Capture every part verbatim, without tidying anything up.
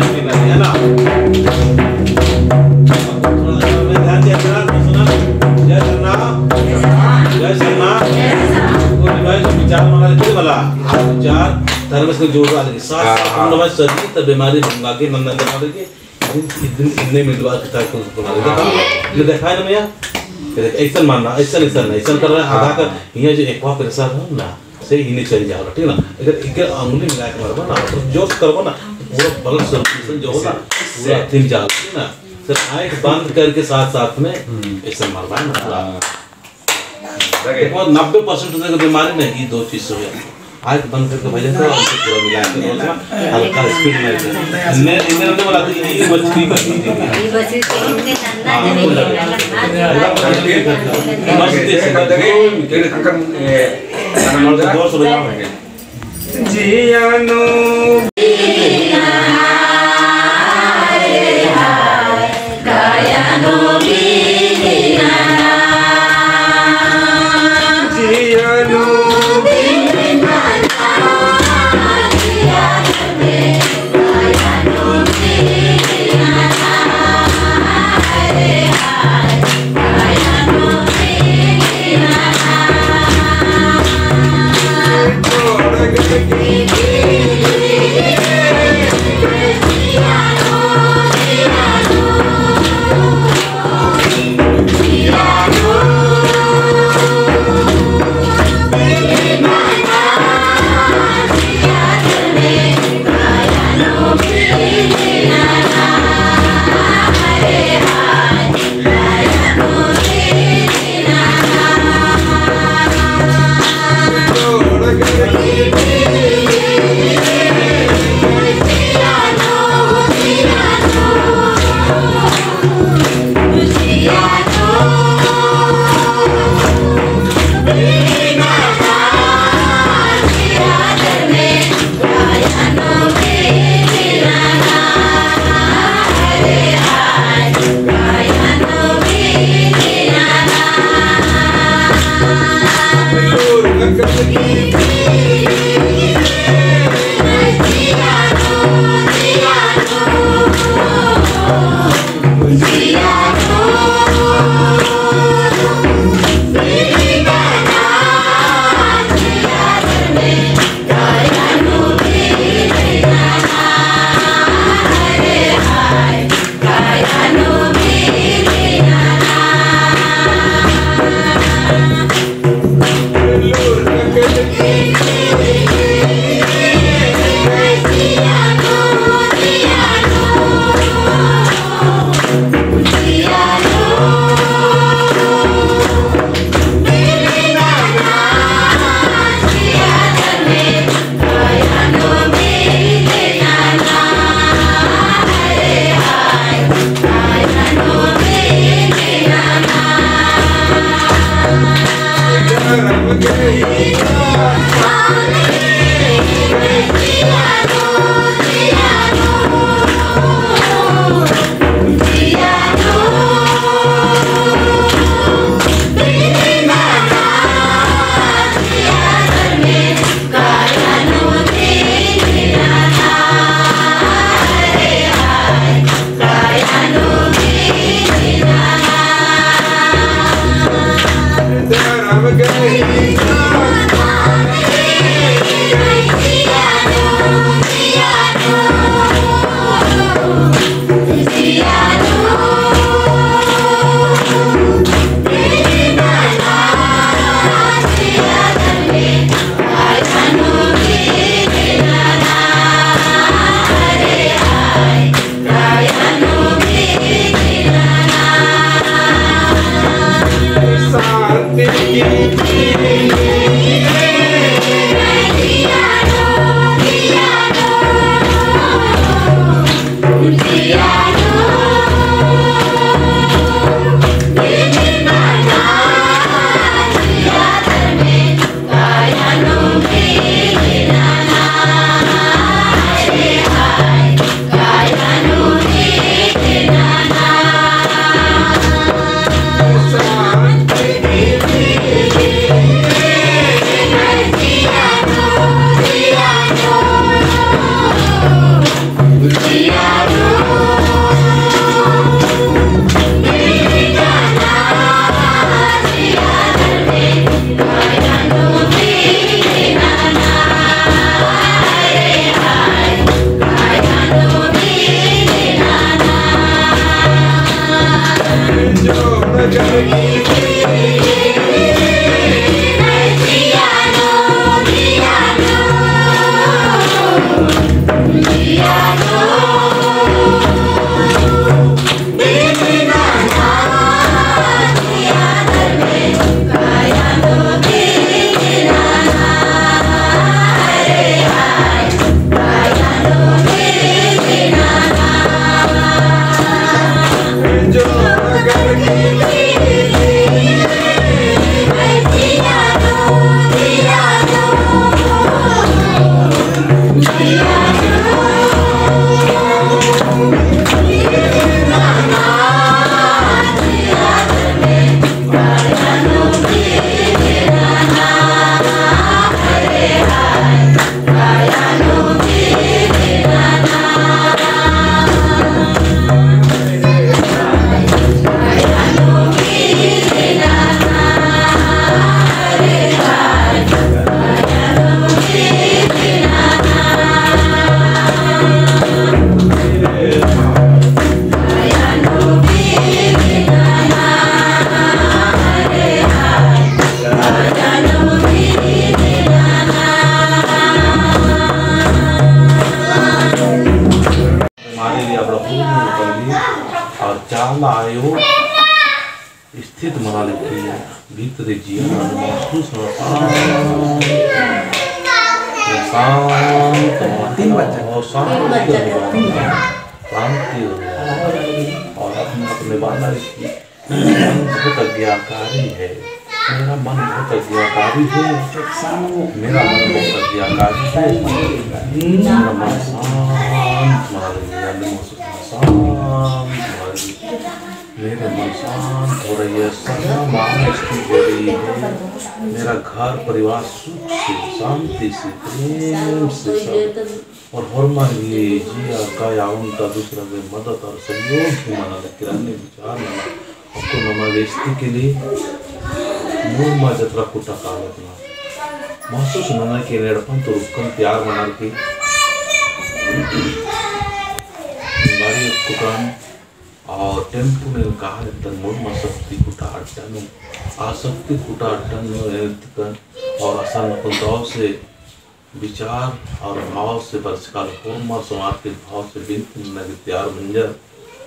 है ना? थोड़ा सा अपने ध्यान दिया करा, सुना। जय सरना, जय सरना। कोई भाई जो विचार माना रहते वाला, विचार धर्म से जोड़ वाले के साथ, हाँ, साथ हाँ। हम लोग शरीर तब बीमारी भंगा के नंदन बना के इदिन, इदिन इन्ने मिलवा के ताकि उनको बना दे। हाँ। ये देखा है ना भैया? ये देख, ऐसा मानना, ऐसा, ऐसा नहीं, ऐसा कर रहा है, आधा हाँ। कर, यहाँ जो एक बार परेशान हो ना, से ही नहीं चल जाओ, ठीक ना? अगर एक अंगुली मिला के मारबा ना, तो जोर से करबा ना, पूरा blood circulation जो होता, इससे, पूरा इससे। थिन जाओ, ठीक ना? सर, आँख बंद करके साथ, साथ में हम्म। ऐसे मारबा ना, पूरा। हाँ। देखो, नब्बे percent तक बीमारी नहीं, ये दो चीज से हुई। आँख बंद करके भजन करो, हमसे पूरा मिला के बोलना, हल्का speed में। इन्ने, इन्ने नंदे वाला तो ये मछली का नहीं देंगे। ये बस इसे इतने नन्ना हाँ, जने बोल रहे हैं। मस्त है, मस्त है। और तो जोर से बजाओ। जियानो अबड़ा पूर्ण करी और चाला आयो स्थित मना लगी, भीतरे जिया महसूस होता। शांत और शांति अनुभव, शांति अनुभव। और अपने, अपने बाना मन बहुत आज्ञाकारी है, मेरा मन बहुत आज्ञाकारी है, मेरा मन बहुत आज्ञाकारी है, मेरा मन शांत मना लगी, शांत मना लगी। मेरे मन शांत हो रही है, सरना मावना स्थिति हो रही है, मेरा घर परिवार सुख से, शांति से, प्रेम से सब और होरमर गे जिया काया ओन्टा दूसरा गे मदद और सहयोग ही मना लगी, अन्ने विचार मना। अक्कुन नमा गे स्थिति के लिए मुड़मा जतरा खुटा कालत ना महसूस नना के एड़पन तो रुक्कन तैयार मना के गाड़ी खुटन और टेम्पो ने काल तन मुड़मा शक्ति खुटा अड्डा नू, आ शक्ति खुटा अड्डा नू एतकन और असन अपन दव से विचार और भाव से बरचका होरमर समाज के भाव से बिनती नना गे तैयार मंजर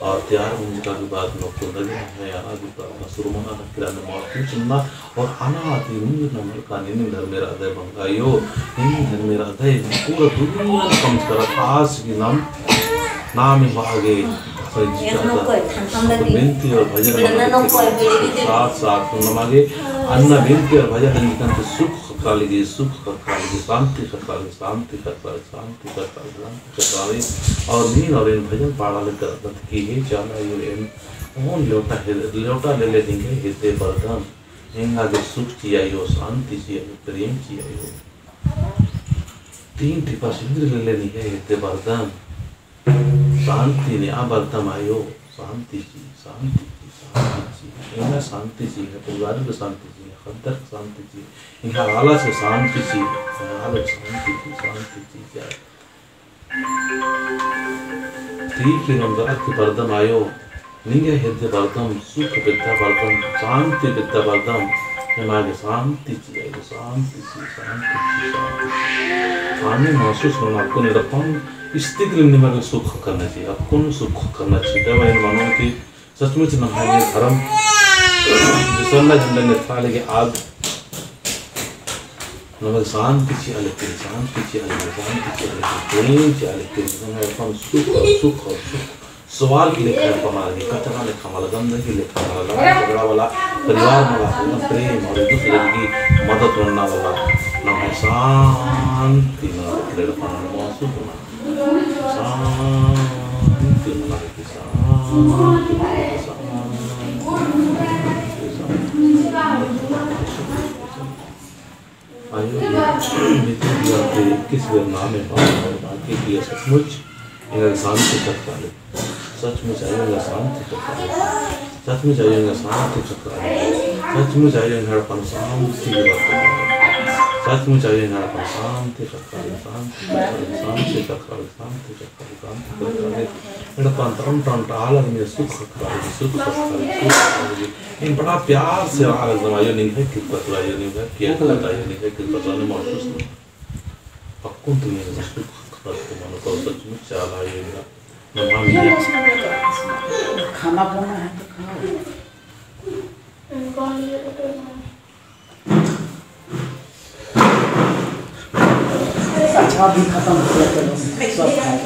और तैयार मंजका के बाद नू अक्कुन दगे है आना गे प्रार्थना शुरू मना लगी, अन्ने महसूस नना और अना आती मुंज नमर का नीन धर्मेर अदय बंगायो, नीन धर्मेर अदय पूरा दुनिया कम करा खास की नाम, नाम ही आगे बिनती और भजन साथ साथ नमा गे अन्ना बिनती और भजन नंजकन तो सुख ख़क्खरा लगी, सुख ख़क्खरा लगी, शांति ख़क्खरा लगी, शांति ख़क्खरा लगी, शांति ख़क्खरा लगी, शांति ख़क्खरा लगी। और नीन और एन भजन पाड़ा ले करत की हे चाला आयो एन ओन लेवटा हे, लेवटा लेले निंग्है हेद्दे बरदन, एंगा गे सुख चिआ आयो, शांति चिआ आयो, प्रेम चिआ आयो। तीन टिपा सिंदूर लेले निंग्है हेद्दे बरदन, शांति नेआ बरदम आयो, शांति ची, शांति ची, शांति ची। एंगा शांति ची, एंग्है परिवार के शांति ची, एंग्है ख़द्दर के शांति ची, एंग्है आलस के शांति ची, एंग्है आलस के शांति ची, शांति ची, जय। ठीक ही नंदरा के बरदम आयो, निंग्है हेद्दे बरदम, सुख बेद्दा बरदम, शांति बेद्दा बरदम, एमा गे शांति चिआ आयो, शांति ची, शांति ची, शांति ची। अन्ने महसूस नना अक्कुन एड़पन स्थिति ले निमा गे सुख ख़क्खरना ची, अक्कुन सुख ख़क्खरना ची। तब एन मनो कि सचमुच नम्है धर्म सरना झंडा नेथरा लगी आद नमा गे शांति चिआ लगी, शांति चिआ लगी, शांति चिआ लगी, प्रेम चिआ लगी, नम्है एड़पन सुख और सुख और सुख। स्वर्ग लेखा पमार की कचरा लेखा मला, गंदगी लेखा मला, लड़ाई झगड़ा वाला परिवार मला, एकदम प्रेम और एक दूसरे की मदद करना वाला, नम्है शांति मला, एड़पन महसूस होना। शांति मला, शांति, शांति, शांति। आयो, मित्र, दिया के इक्कीस बेर नामे पावन और बाकी दिया सचमुच एंगा शांति ख़क्खरा लगी। सचमुच आयो एंगा शांति ख़क्खरा लगी। सचमुच आयो एंगा शांति ख़क्खरा लगी। सचमुच आयो एंगा एड़पन शांति ख़क्खरा लगी। सचमुच आयो एंगा एड़पन शांति ख़क्खरा लगी, शांति ख़क्खरा लगी, शांति ख़क्खरा लगी, शांति ख़क्खरा लगी, शांति ख़क्खरा लगी। एड़पन तन तन आलर में सुख ख़क्खरा लगी, सुख ख़क्खरा लगी, सुख ख़क्खरा लगी। इन बड़ा प्यार से आलर में आयो निंग्है कृपा तो आयो निंग्है किया करत आयो निंग्है कृपा तो आयो महसूस नहीं। अक्कुन तो ये सुख ख़क्खरा लगी तो मनो तो सचमुच चाला आयो निंग्है। खाना बना है तो खाओ। अच्छा, अभी खत्म हो गया, चलो, सब खा लो।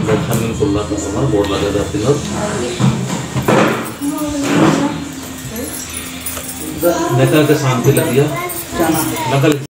दर्शन में कुल्ला तो हमारा बोर्ड लगा जाती है। नेता के शांति लगिया। नकल